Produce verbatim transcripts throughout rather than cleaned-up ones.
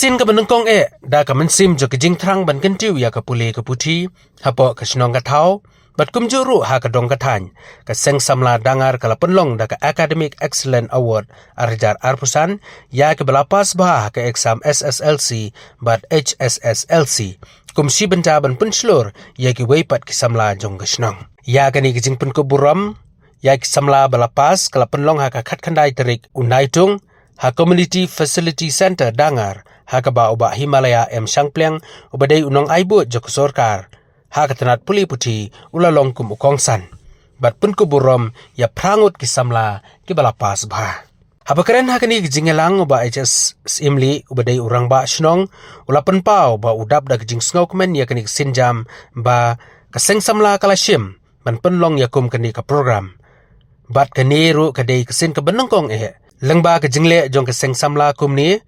Sien kaba nyngkong eh, da ka mynsiem jong ka jingthrang ban kyntiew ïa ka pule ka puthi hapoh ka shnong ka thaw, bad kumjuh ruh ha ka dong ka thaiñ, ka Seng Samla Dangar ka la pynlong da ka Academic Excellent Award ar hajar arphew san ïa kiba la pass bha ha ka exam S S L C bad H S S L C, kum shi bynta ban pynshlur ïa kiwei pat ki samla jong ka shnong. Ïa kane ka jingpynkup burom ïa ki samla ba la pass ka la pynlong ha ka khatkhyndai tarik u Naitung ha Community Facility Centre Dangar, ha kaba u Bah Himalaya M Shangpliang, uba dei u nongai buit jong ka sorkar ha ka tnat pule puthi, u la long kum u kongsan bad pynkup burom ïa phra ngut ki samla kiba la pass bha. Haba kren ha kane ka jingïalang, u Bah H S Syiemlieh, uba dei u rangbah shnong, u la pynpaw ba u dap da ka jingsngewkmen ïa kane ka sienjam ba ka Seng Samla ka la shim ban pynlong ïa kum kane ka program. Bad kane ruh ka dei ka sien kaba nyngkong eh lyngba ka jingleh jong ka Seng Samla kumne,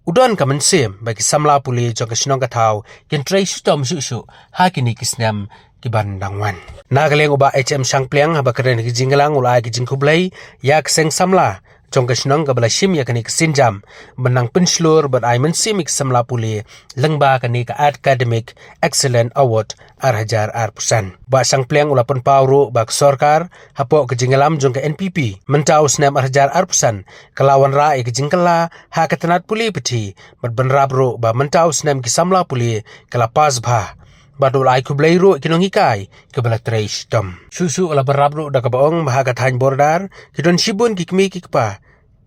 u don ka mynsiem ba ki samla pule jong ka shnong ka thaw kin trei shitom shuh shuh ha kine ki snem kiban dang wan. Na ka liang u Bah H M Shangpliang, haba kren ha ka jingïalang, u la ai ka jingkhublei ïa ka Seng Samla jong ka shnong kaba la shim ïa kane ka sienjam ban nang pynshlur bad ai mynsiem ïa ki samla pule lyngba kane ka Academic Excellent Award ar hajar arphew san. Bah Shangpliang u la pynpaw ruh ba ka sorkar hapoh ka jingïalam jong ka N P P mynta u snem ar hajar arphew san ka la wanrah ïa ka jingkylla ha ka tnat pule puthi bad bynrap ruh ba mynta u snem ki samla pule ki la pass bha. Bad u la ai khublei ruh ïa ki nonghikai kiba la trei shitom. Shuh shuh u la bynrap ruh da kaba ong ba ha ka thaiñ Border ki don shibun ki kmie ki kpa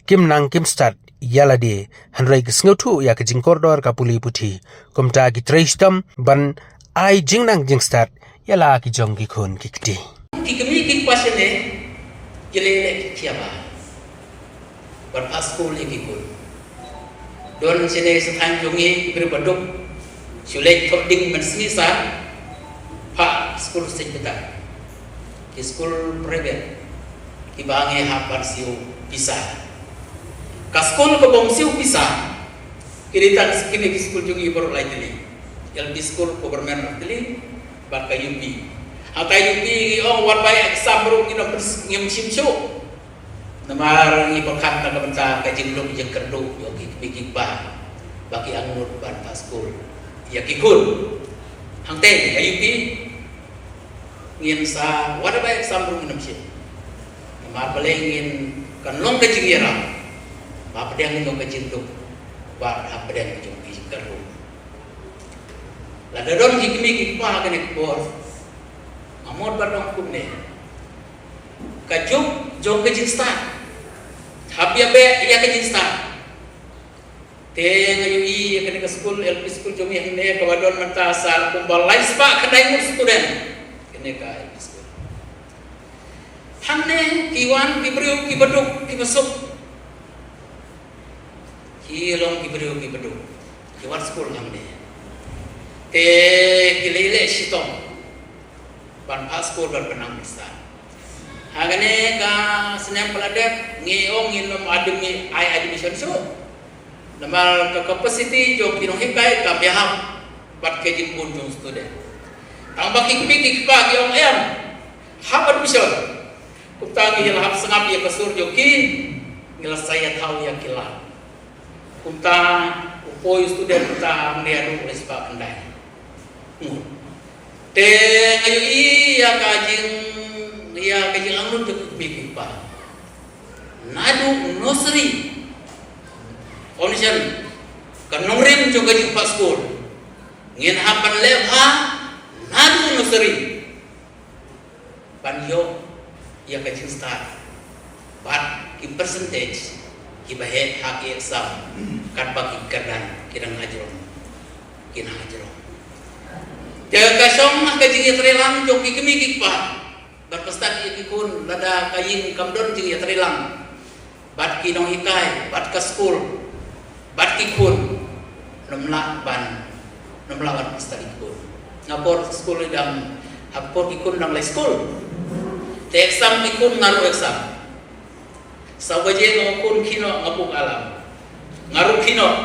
kim nang kim stad ïa lade, hynrei ki sngewthuh ïa ka jingkordor ka pule puthi, kumta ki trei shitom ban ai jingnang jingstad ïa la ki jong ki khun ki kti. Ki kmie ki kpa shane ki leh leh ki khia bha ban phah skul ïa ki khun. Don shane sha thaiñ jong ngi ki briew ba duk shu leit thoh ding mynsngi sa phah skul sha bynta ki skul private kiba ngi hap ban siew pisa. Ka skul kaba ym siew pisa ki dei tang kine ki skul jong ngi baroh lai tylli. L P skul Government Raiteli bad ka U P. Hangta U P ngi ong wat bai exam ruh ngim, ngim shim shuh. Namar ngi pyrkhat na ka bynta ka jinglong jingkyrduh jong ki kmie ki kpa ba ki angnud ban phah skul ïa ki khun. Hangta ïa U P ngin sa wat bai exam ruh ngin ym shim. Namar balei ngin kan long ka jingïarap hapdeng jong ka jingduk bad hapdeng jong ka jingkyrduh. Lada don ki kmie ki kpa ha kane ka por, nga mut ban ong kumne. Ka juk jong ka jingstad, hap ïa beh ïa ka jingstad. Te nga ïohi ïa kane ka skul, L P skul jong ngi hangne kaba don mynta sa kumba lai spah khyndai ngut student. Kane ka L P skul. Hangne ki wan ki briew kiba duk kiba suk. Ki long ki briew kiba duk ki wan skul hangne. Te ki leh leh shitom ban phah skul ban pynnang pisa. Ha kane ka snem ba la dep ngi ong ngin ym admi-, ai admission shuh. Namar ka capacity jong ki nonghikai kam ïahap bad ka jingbun jong student. Tang ba ki kmie ki kpa ki ong em, hap admission. Kumta ngi la hap sngap ïa ka sur jong ki, ngi la sa ïa thaw ïa ki la. Kumta u poi u student kumta ngi ïa ruh lai spah khyndai. Hmm. Te nga ïohi ïa ka jing, ïa ka jingangnud jong ki kmie ki kpa. Naduh nursery, foundation, ka nongrim jong ka jingphah skul. Ngin hap ban leh bha naduh nursery ban ïoh ïa ka jingstad bad ki percentage kiba heh ha ki exam, katba ki kyrdan ki dang hajrong, kin hajrong. Te ka shong ha ka jingïatreilang jong ki kmie ki kpa ban pynstad ïa ki khun, lada ka ïing kam don jingïatreilang bad ki nonghikai, bad ka skul, bad ki khun, ym lah ban, ym lah ban pynstad ïa ki khun. Nga por skul dang, ha por ki khun dang leit skul. Te exam ki khun nga ruh exam. Saw baje nga khun khie noh nga buh alarm. Nga ruh khie noh.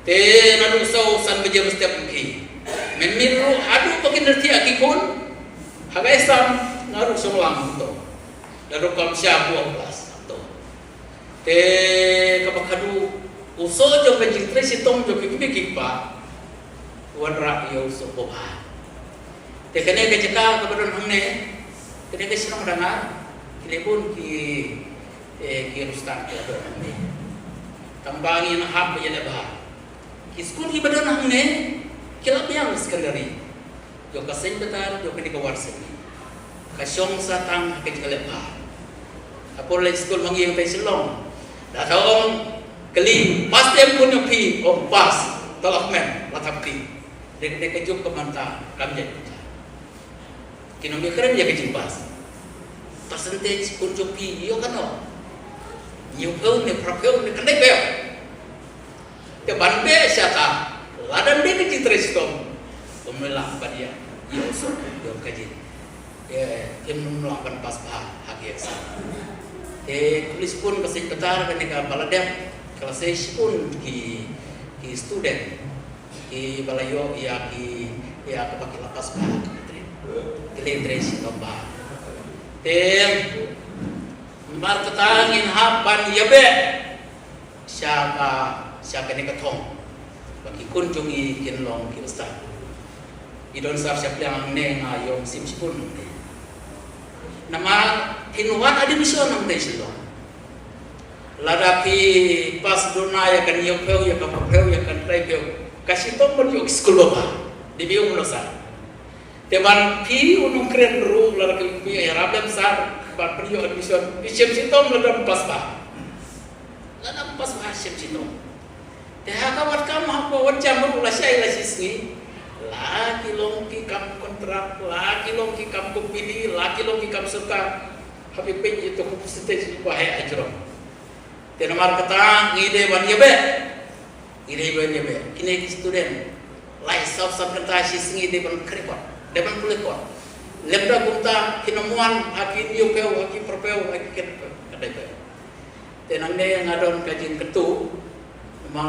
Te naduh saw san baje mynstep ki. Mynmiet ruh haduh ba kin rtiah ki khun. Ha ka exam nga ruh shong lang to. Naduh kam sha buh klas to. Te kaba khadduh u U soh jong ka jingtrei shitom jong ki kmie ki kpa, wanrah ïa u soh babha. Te kane ka jaka kaba don hangne, kane ka shnong Dangar, ki leh bun ki, eh, ki rustang ki la don hangne. Tang ba ngin hap ïaleh bha. Ki skul kiba don hangne, ki la biang secondary. Jong ka Saint Peter, jong kane ka War Seng. Ka shong sa tang ha ka jingïaleh bha. Ka por leit skul ma ngi hangtai Shillong, lada ong kylli, pass te em khun jong phi? Ong pass. Te la kmen, la thap kti. Dei, dei ka juk ka mynta kam jait. Kin ym ïakren ïa ka jingpass. Percentage khun jong phi ïoh kano? Hynñiewphew ne, phraphew ne, khyndai phew. Te ban beh shata, lada ym dei ka jingtrei shitom, ym lah ban ïa, ïa u soh, ïa ka jing. Te ym lah ban pass bha ha ki exam. Te khublei shibun ka Saint Peter, kane kaba la dep, ka la sei shibun ki, ki student kiba la ïoh ïa ki, ïa kaba ki la pass bha ha ka matric. Ki la trei shitom bha. Te namar kata ngin hap ban ïabeh sha ka, sha kane ka thong, ba ki khun jong ngi kin long ki bastad. I don sar sha pliang hangne, nga ïoh mynsiem shibun hangne. Namar phin wad admission hangtai Shillong, lada phi pass duna ïa ka hynñiewphew, ïa ka phraphew, ïa ka khyndai phew, ka shitom ban ïoh skul babha. Dei biang u nusar. Te ban phi u nongkren ruh, lada ki phi ïarap lem sar ban pynïoh admission, phi shem shitom lada ym pass bha. Lada ym pass bha shem shitom. Te ha ka wad kam, ha ka wad jam ruh, la shai la shisngi, la ki long ki kam kontrak, la ki long ki kam kompeni, la ki long ki kam sorkar. Haba peit ïa ka percentage ba heh hajrong. Te namar kata ngi dei ban ïabeh. Ngi dei ban ïabeh. Kine ki student, lai saw san kynta shisngi dei ban khreh kot, dei ban pule kot. Lymda kumta kin ym wan ha ki hynñiewphew, ha ki phraphew, ha ki khyndai phew. Te nangne nga don ka jingkyntu, ma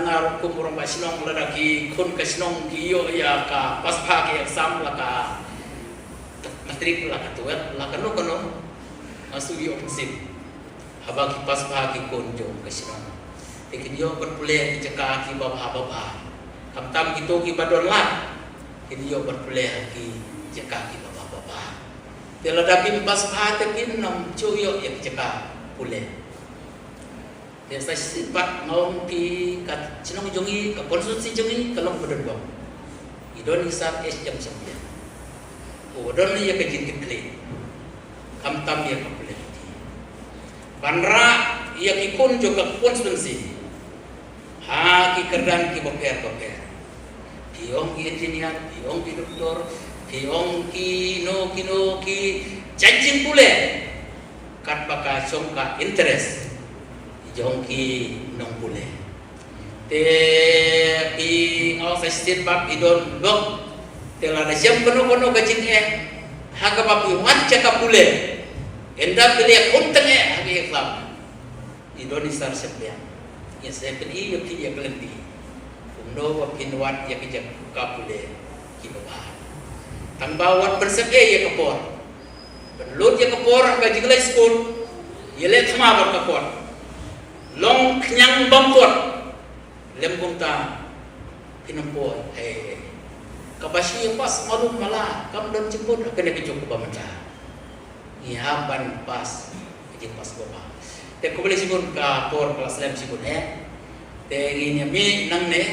nga ruh kum u rangbah shnong, lada ki khun ka shnong ki ïoh ïa ka pass bha ki exam, la ka matric, la ka twelve, la kano kano, nga shu ïoh mynsiem. Haba ki pass bha ki khun jong ka shnong, te kin ïoh ban pule ki jaka kiba bha babha. Khamtam kito kiba don lad, kin ïoh ban pule ki jaka kiba bha babha. Te lada kim pass bha te kin ym ju ïoh ïa ki jaka pule. Te sa shisien pat nga ong, ki ka shnong jong ngi, ka constituency jong ngi ka long ba don bok. I don i Sir H M Shamliang, u don ïa ka jingkitkhlieh. Khamtam ïa ka pule. Ban rah ïa ki khun jong ka constituency ha ki kyrdan kiba pher bapher. Phi ong ki engineer, phi ong ki doktor, phi ong kino kino ki jait jingpule. Katba ka shong ka interest jong ki nongpule. Te phi, nga ong sa shisien pat i don bok. Te lada shem kano kano ka jingeh ha kaba phi wad jaka pule, ynda phi leh khun tyngeh ha ki exam, i don i Sir Shamliang. Ngin sa pyni ïa phi ïa ka lynti kumno ba phin wad ïa ki jaka pule kiba bha. Tang ba wat pynsep ïa ka por. Pynlut ïa ka por ha ka jingleit skul, ïaleh thma bad ka kot. Long khñiang bam kot. Lem kumta phin ym poi. Hei, kaba shu ïa pass malu mala, kam don jingmut ha kane ka juk kaba mynta. Ngi hap ban pass, ka jingpass babha. Te khublei shibun, ka por ka la slem shibun eh. Te ngin ïa mih nangne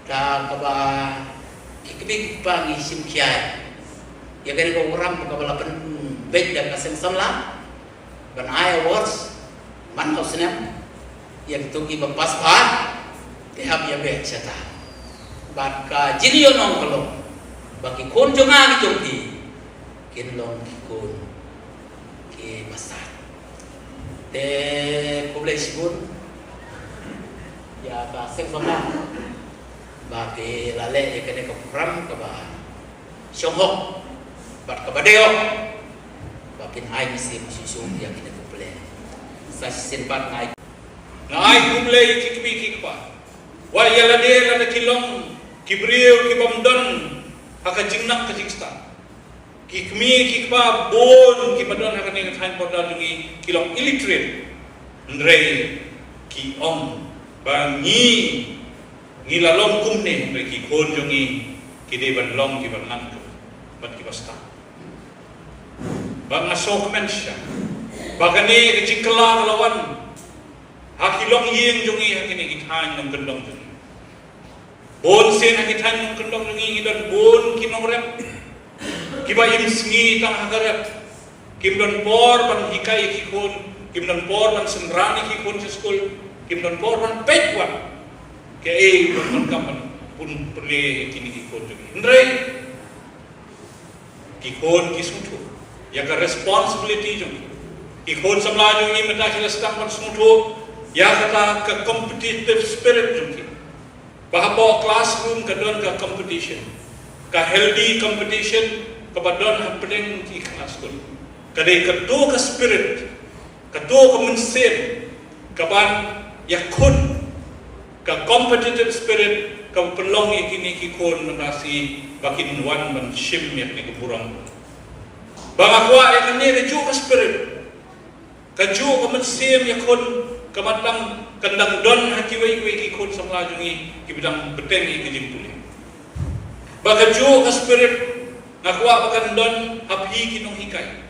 da kaba ki kmie ki kpa ngi shim khia ïa kane ka program kaba la pynbeit da ka seng samla ban ai awards man ka snem ïa kito kiba pass bha. Te hap ïa beh shata. Bad ka jingïohnong ka long ba ki khun jong nga ki jong phi kin long ki khun ki bastad. Te khublei shibun ïa ka seng samla ba phi la leh ïa kane ka program kaba shong hok bad kaba dei hok, ba phin ai mynsiem shuh shuh ïa kine ki pule. Sa shisien pat nga ai, nga ai khublei ïa ki kmie ki kpa. Wat ïa lade lada ki long ki briew ki bym don ha ka jingnak ka jingstad. Ki kmie ki kpa bun kiba don ha kane ka thaiñ border jong ngi ki long illiterate. Hynrei ki ong Ba ngi, ngi la long kumne, hynrei ki khun jong ngi ki dei ban long ki ban nang, bad ki ba stad. Ba nga sngewkmen shisha ba kane ka jingkylla ka la wan ha ki longïing jong ngi, ha kine ki thaiñ nongkyndong jong ngi. Bun sien ha ki thaiñ nongkyndong jong ngi, ngi don bun ki nongrep kiba im sngi tang ha ka rep. Kim don por ban hikai ïa ki khun, kim don por ban synran ïa ki khun sha skul, kim don por ban peit wat kaei ba donkam ban pynlong ïa kine ki khun jong ngi. Hynrei ki khun ki sngewthuh ïa ka responsibility jong ki. Ki khun samla jong ngi mynta ki la sdang ban sngewthuh ïa kata ka competitive spirit jong ki. Ba hapoh classroom ka don ka competition, ka healthy competition kaba don hapdeng ki class, ka dei kato ka spirit, kato ka mynsiem kaban ïakhun, ka competitive spirit kaba pynlong ïa kine ki khun mynta shi ba kin wan ban shim ïa kane ka burom. Ba nga kwah ïa kane kajuh ka spirit, kajuh ka mynsiem ïakhun ka mynta kan dang don ha kiwei kiwei ki khun samla jong ngi kiba dang bteng ïa ka jingpule. Ba kajuh ka spirit nga kwah ba kan don ha phi ki nonghikai.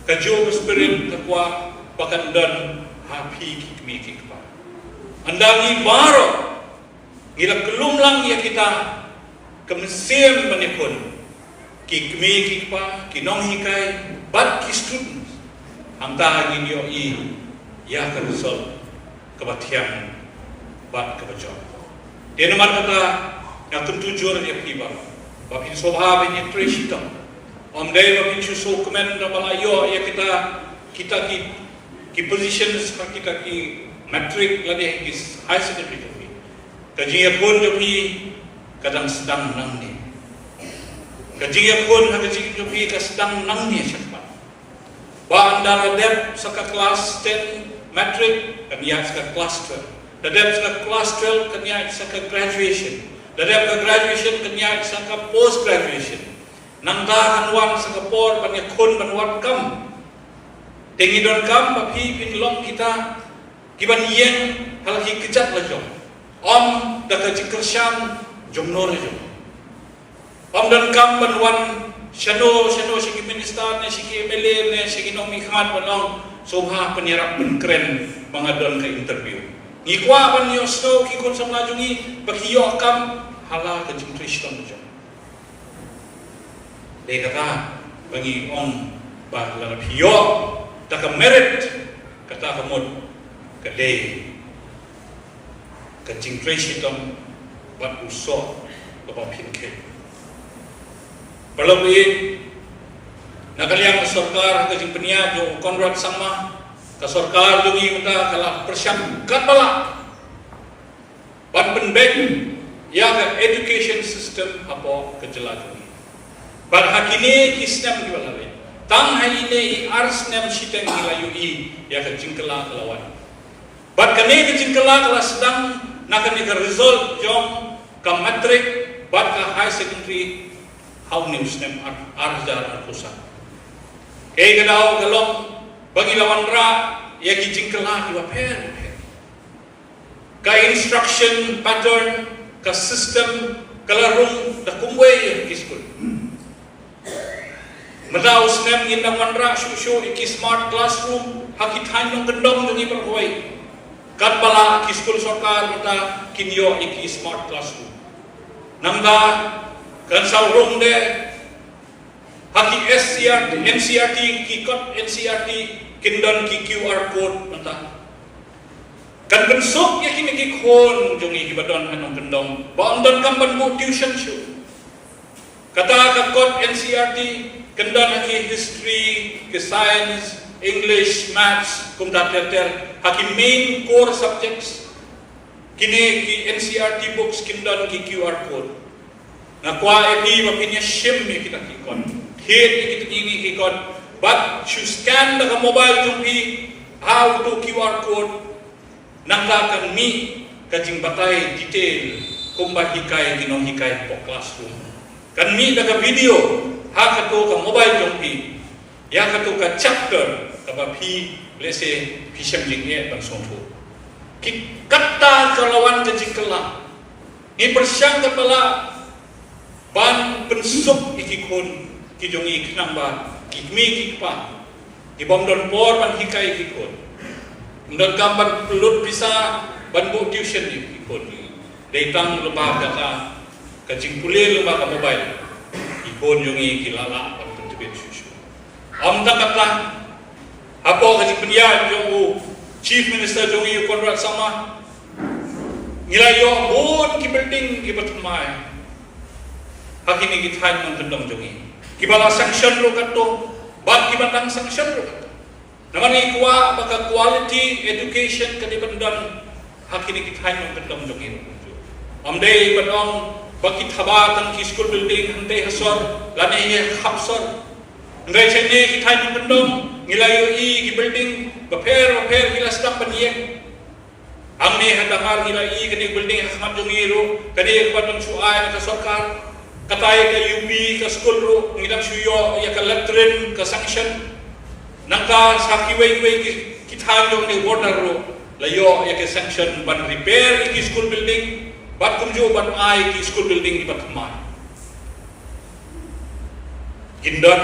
Kajuh ka spirit nga kwah ba kan don ha phi ki kmie ki kpa. Ynda ngi baroh ngi la kyllum lang ïa kita ka mynsiem ban ïakhun, ki kmie ki kpa, ki nonghikai bad ki students, hangta ngin ïohi ïa ka result kaba thiang bad kaba jop. Te namar kata nga kyntu jur ïa phi baroh ba phin sngewbha ban ïatrei shitom. Ym dei ba phin shu sngewkmen da ba la ïoh ïa kita, kita ki, ki positions ha kita ki matric lane ki higher secondary jong phi. Ka jingïakhun jong phi ka dang sdang nangne. Ka jingïakhun ha ka jingim jong phi ka sdang nangne shakhmat. Ba ynda la dep sa ka class ten matric kan ïaid sa ka class twelve. La dep sa ka class twelve kan ïaid sa ka graduation. La dep ka graduation kan ïaid sa ka post graduation. Nangta kan wan sa ka por ban ïakhun ban wad kam. Te ngi donkam ba phi phin long kita kiban ïeng ha la ki kjat la jong. Ym da ka jingkyrshan jong no re jong. Ym donkam ban wan shano shano sha ki minister ne sha ki M L A ne sha ki nongmihkhmat ban ong, sngewbha pynïarap pynkren ba nga don ka interview. Ngi kwah ban ïohsngew ki khun samla jong ngi ba ki ïoh kam ha la ka jingtrei shitom jong. Dei kata ba ngi ong ba lada phi ïoh da ka merit, kata ka mut ka dei ka jingtrei shitom bad u soh kaba phin kheiñ. Paralok ïeit, na ka liang ka sorkar ha ka jingpynïaid jong u Conrad Sangma, ka sorkar jong ngi mynta ka la pyrshang katba lah ban pynbeit ïa ka education system hapoh ka jylla jong ngi. Bad ha kine ki snem kiba la leit, tang ha ine i ar snem shiteng ngi la ïohi ïa ka jingkylla ka la wan. Bad kane ka jingkylla ka la sdang na kane ka result jong ka matric bad ka higher secondary ha une u snem ar, ar hajar arphew san. Kaei ka daw ka long ba ngi la wanrah ïa ki jingkylla kiba pher bapher. Ka instruction pattern, ka system ka la rung da kumwei ïa ki skul. Mynta u snem ngin dang wanrah shuh shuh ïa ki smart classroom ha ki thaiñ nongkyndong jong ngi baroh kawei. Katba lah ki skul sorkar mynta kin ïoh ïa ki smart classroom. Nangta kan sa rung de ha ki S C R T, N C R T, ki kot N C R T kin don ki Q R code mynta. Kan pynsuk ïa kine ki khun jong ngi kiba don ha nongkyndong ba ym donkam ban buh tuition shuh. Kata ka kot N C R T kan don ha ki history, ki science, English, maths, kumta ter ter, ha ki main core subjects. Kine ki N C R T books kin don ki Q R code. Nga kwah ïa phi ba phin ïa shim ïa kita ki kot, thied ïa kita ki kot, bad shu scan da ka mobile jong phi ha uto u Q R code. Nangta kan mih ka jingbatai detail kumba hikai ki nonghikai hapoh classroom. Kan mih da ka video ha kato ka mobile jong phi ïa kato ka chapter kaba phi, let's say, phi shem jingeh ban sngewthuh. Ki kata ka la wan ka jingkylla. Ngi pyrshang katba lah ban pynsuk ïa ki khun ki jong ngi khnang ba ki kmie ki kpa ki bym don por ban hikai ïa ki khun. Ym donkam ban pynlut pisa ban buh tuition ïa ki khun. Dei tang lypa kata ka jingpule lypa ka mobile, ki khun jong ngi ki la lah ban pyntbit shuh shuh. Ym tang kata, hapoh ka jingpynïaid jong u Chief Minister jong ngi u Conrad Sangma, ngi la ïoh bun ki building kiba thymmai ha kine ki thaiñ nongkyndong jong ngi, kiba la sanction ruh katto bad kiba dang sanction ruh katto. Namar ngi kwah ba ka quality education ka dei ban don ha kine ki thaiñ nongkyndong jong ngi ruh. Ym dei ban ong ba ki thaba tang ki school building hangtei ha sor lane ïa ha khap sor. Hynrei shane ki thaiñ nongkyndong ngi la ïohi ki building bapher bapher ki la sdang ban ïeng. Hangne ha Dangar ngi la ïohi kane building ha khmat jong ngi ruh, kane kaba don shu ai na ka sorkar. Kata ïa ka U P ka skul ruh ngi dang shu ïoh ïa ka latrine ka sanction. Nangta sa kiwei kiwei ki, ki thaiñ jong ne border ruh la ïoh ïa ka sanction ban repair ïa ki school building bad kumjuh ban ai ki school building kiba thymmai. Kin don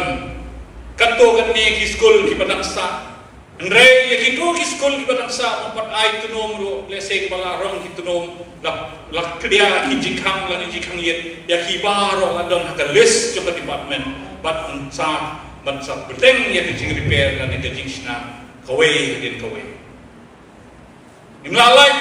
katto katne ki skul kiba dang sah. Hynrei ïa kito ki skul kiba dang sah, ym pat ai tnum ruh, lehse kiba la rong ki tnum, la, la klia ki jingkhang lane jingkhang ïit, ïa ki baroh la don ha ka list jong ka department. Bad yn sa, bad sa bteng ïa ka jingrepair lane ka jingshna kawei hadien kawei. Ngim lah lait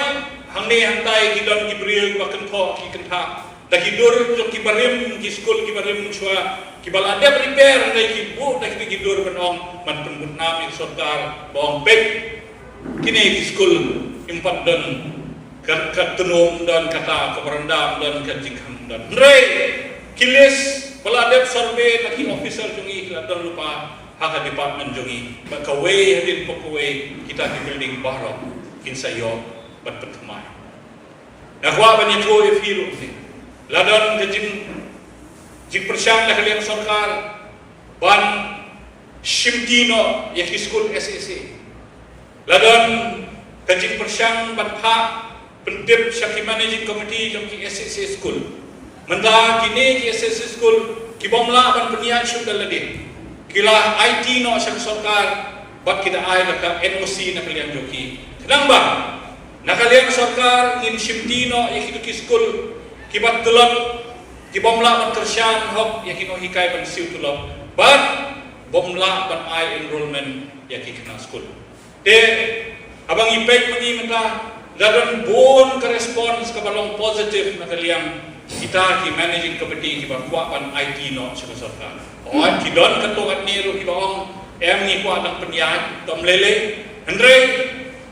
hangne hangtai, ki don ki briew ba kynthoh ki kyntha da ki dur jong ki barim, ki skul ki barim shuwa kiba la dep repair, hynrei ki buh da ki, ki dur ban ong ban pynbud nam ïa ka sorkar ba ong peit kine ki skul ym pat don ka, ka tnum ym don, kata ka baranda ym don, ka jingkhang ym don. Hynrei ki list ba la dep survey na ki officer jong ngi ki la don lypa ha ka department jong ngi ba kawei hadien kawei kita ki building baroh kin sa ïoh ban pynthymmai. Nga kwah ban ïathuh ïa phi ruh, la don ka jing, jingpyrshang na ka liang sorkar ban shimti noh ïa ki skul S S A. La don ka jingpyrshang ban phah pyntip sha ki managing committee jong ki S S A skul. Mynta kine ki S S A skul ki bym lah ban pynïaid shuh da lade, ki la aiti noh sha ka sorkar bad ki da ai da ka N O C na ka liang jong ki. Khnang ba na ka liang sorkar ngin shimti noh ïa kito ki skul kiba tlot, ki bym lah ban kyrshan hok ïa ki nonghikai ban siew tulop bad bym lah ban ai enrollment ïa ki khynnah skul. Te haba ngi peit mynta, la don bun ka response kaba long positive na ka liang kita ki managing committee kiba kwah ban aiti noh sha ka sorkar. Hooid, ki don katto katne ruh kiba ong em, ngi kwah dang pynïaid, to ym lei lei. Hynrei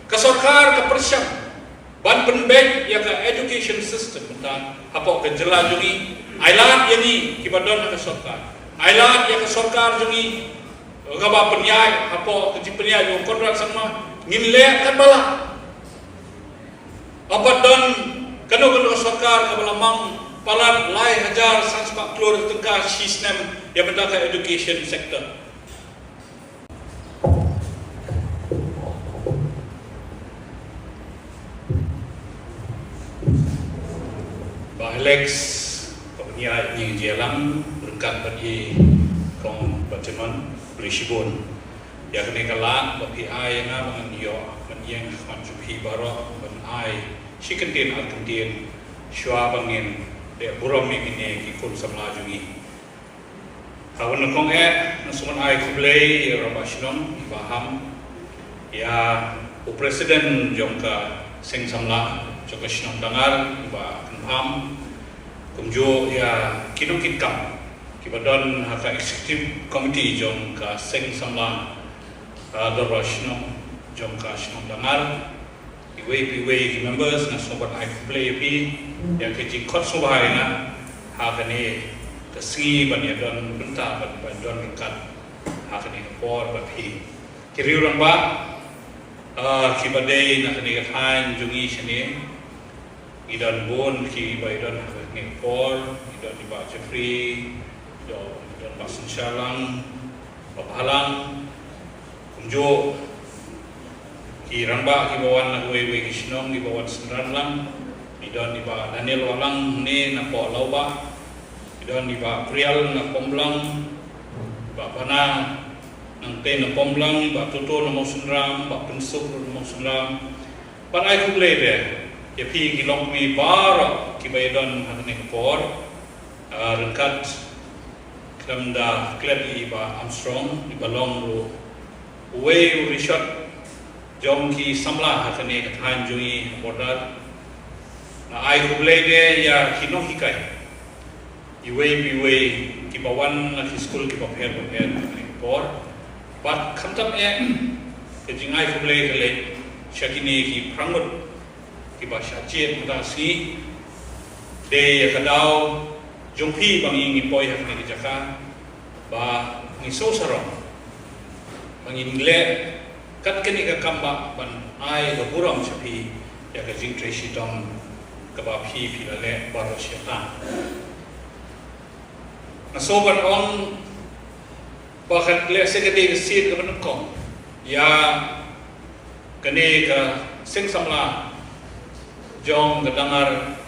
ka sorkar ka pyrshang ban pynbeit ïa ka education system mynta hapoh ka jylla jong ngi. Ai lad ïa ngi kiba don ha ka sorkar, ai lad ïa ka sorkar jong ngi kaba pynïaid hapoh ka jingpynïaid jong u Conrad Sangma, ngin leh katba lah. Ym pat don kano kano ka sorkar kaba la mang palat lai hajar san spah klur tyngka shi snem ïa bynta ka education sector. Bah Alex, ka bynta ïa ngi jia lang ryngkat bad i Kong Batiman, khublei shibun ïa kane ka lad ba phi ai ïa nga ba ngan ïoh ban ïeng ha khmat jong phi baroh ban ai shi kyntien ar kyntien shuwa ba ngin leh burom ïa kine ki khun samla jong ngi. Ha kane ka nyngkong eh nga sngewbha ai khublei ïa u Rangbah Shnong i Bah Ham, ïa u President jong ka Seng Samla jong ka Shnong Dangar i Bah Kynpham, kumjuh ïa ki nongkitkam kiba don ha ka Executive Committee jong ka Seng Samla, ah, Dorbar Shnong jong ka Shnong Dangar. Iwei pa iwei ki members nga sngewbha ban ai khublei ïa phi ïa ka jingkhot sngewbha ïa nga ha kane ka sngi ban ïadon bynta, ban, ban don ryngkat ha kane ka por bad phi. Ki riew rangbah, ah, kiba dei na kane ka thaiñ jong ngi shane, ngi don bun kiba ïadon ha kane ka por, ngi don i Bah Jeffrey, ngi don, ngi don Bah Senshalang, Bah Bhalang, kumjuh Ki rangbah kiba wan na kiwei kiwei ki shnong kiba wan synran lang. Ki don i Bah Daniel Wahlang ne na Pohlawbah. Ki don i Bah Prial na Pomblang. Bah Bana nangtei na Pomblang, Bah Toto na Mawsynram, Bah Pynsuk na Mawsynram. Bad ai khublei de ïa phi ki longkmie baroh kiba ïadon ha kane ka por. Ah, ryngkat khlem da klet i Bah Armstrong, iba long ruh uwei u rishot jong ki samla ha kane ka thaiñ jong ngi ha Bordar. Nga ai khublei de ïa ki nonghikai iwei pa iwei kiba wan na ki skul kiba pher bapher ha kane ka por. Bad khamtam eh ka jingai khublei ka leit sha kine ki phra ngut kiba shah jied mynta ka sngi. Dei ïa ka daw jong phi ba ngi ngi poi ha kane ka jaka ba ngi sngewsarong ba ngin leh kat kane ka kam ba ban ai ka burom sha phi ïa ka jingtrei shitom kaba phi phi la leh baroh shi katta. Nga sngew ban ong ba ka lehse ka dei ka sien kaba nyngkong ïa kane ka seng samla jong ka Dangar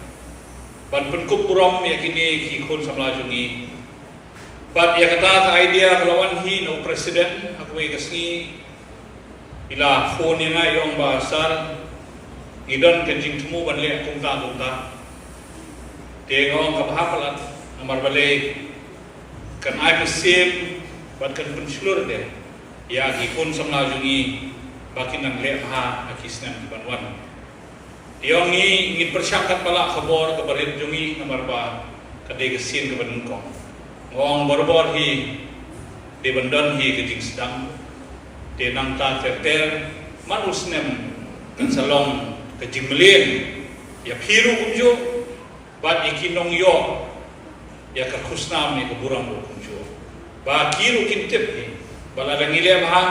ban pynkup burom ïa kine ki khun samla jong ngi. Bad ïa kata ka idea ka la wan hi na u president ha kawei ka sngi. I la phone ïa nga, i ong ba sir, ngi don ka jingthmu ban leh kumta kumta. Te nga ong kaba hap palat, namar balei kan ai mynsiem bad kan pynshlur de ïa ki khun samla jong ngi ba kin nang leh bha ha ki snem kiban wan. Te ong ngi ngin pyrshang katba lah khubor kaba rit jong ngi namar ba ka dei ka sien kaba nyngkong. Nga ong barabor hi dei ban don hi ka jingsdang. Te nangta ter ter man u snem kan sa long ka jingmlien ïa phi ruh kumjuh bad ïa ki nongïoh ïa ka khusnam ïa ka burom ruh kumjuh. Ba ki ruh kin tip hi ba lada ngi leh bha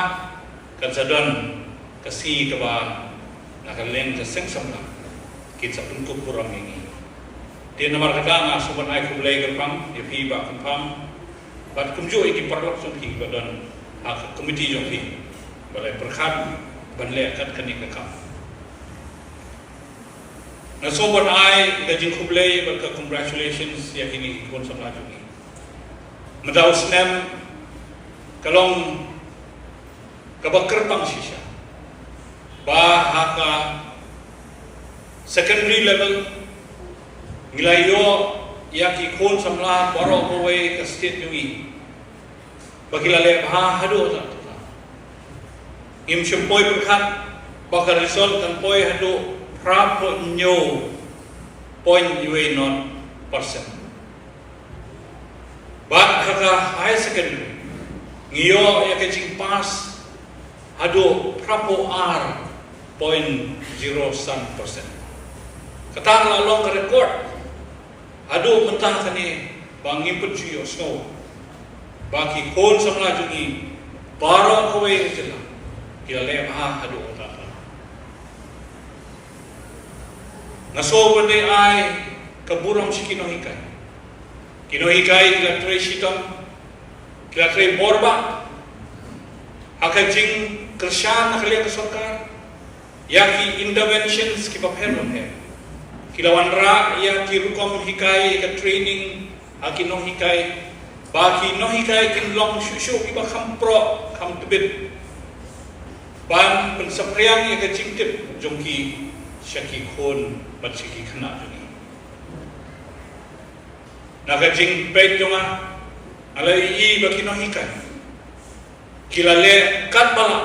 kan sa don ka sngi kaba na ka liang ka seng samla kin sa pynkup burom ïa ngi. Te namar kata nga sngew ban ai khublei kyrpang ïa phi Bah Kynpham bad kumjuh ïa ki paralok jong phi ba don ha ka komiti jong phi ba la pyrkhat ban leh kat kane ka kam. Nga sngew ban ai ka jingkhublei bad ka congratulations ïa kine ki khun samla jong ngi. Mynta u snem ka long kaba kyrpang shisha ba ha ka secondary level ngi la ïoh ïa ki khun samla baroh kawei ka state jong ngi ba ki la leh bha haduh katta. Ngim shym poi pyrkhat ba ka result kan poi haduh phra phew hynñiew point wei nought percent. Bad ha ka high secondary ngi ïoh ïa ka jingpass haduh phra phew ar point zero san percent. Kata ka la long ka record haduh mynta kane ba ngim pat ju ïohsngew ba ki khun samla jong ngi baroh kawei ka jylla ki la leh bha haduh katta. Nga sngew ban dei ai ka burom sha ki nonghikai. Ki nonghikai ki la trei shitom, ki la trei borbah ha ka jingkyrshan na ka liang ka sorkar ïa ki interventions kiba pher bapher. Ki la wanrah ïa ki rukom hikai, ïa ka training ha ki nonghikai ba ki nonghikai kin long shuh shuh kiba kham proh kham tbit ban pynsaphriang ïa ka jingtip jong ki sha ki khun bad sha ki khynnah jong ngi. Na ka jingpeit jong nga, nga la ïohi ba ki nonghikai ki la leh katba lah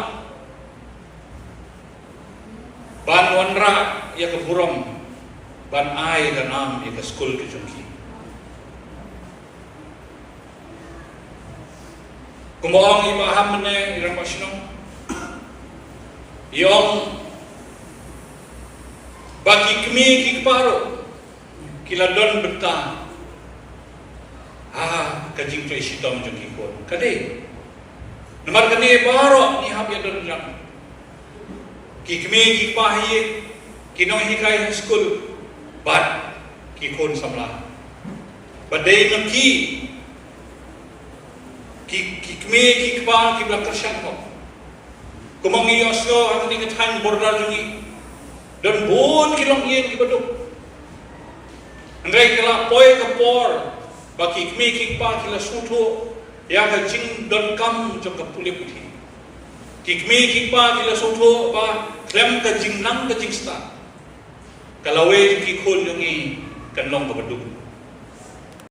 ban wanrah ïa ka burom ban ai ïa ka nam ïa ka skul ka jong ki. Kumba ong i Bah Ham mynne, i rangbah shnong, i ong ba ki kmie ki kpa ruh ki la don bynta ha ka jingtrei shitom jong ki khun. Ka dei namar kane baroh ngi hap ïa don jam. Ki kmie ki kpa hi, ki nonghikai ha skul bad ki khun samla. Ba dei na ki, ki, ki kmie ki kpa kiba la kyrshan hok. Kumba ngi ïohsngew ha kane ka thaiñ border jong ngi, don bun ki longïing kiba duk. Hynrei ka la poi ka por ba ki kmie ki kpa ki la sngewthuh ïa ka jingdonkam jong ka pule puthi. Ki kmie ki kpa ki la sngewthuh ba khlem ka jingnang ka jingstad, ka lawei jong ki khun jong ngi kan long kaba duk.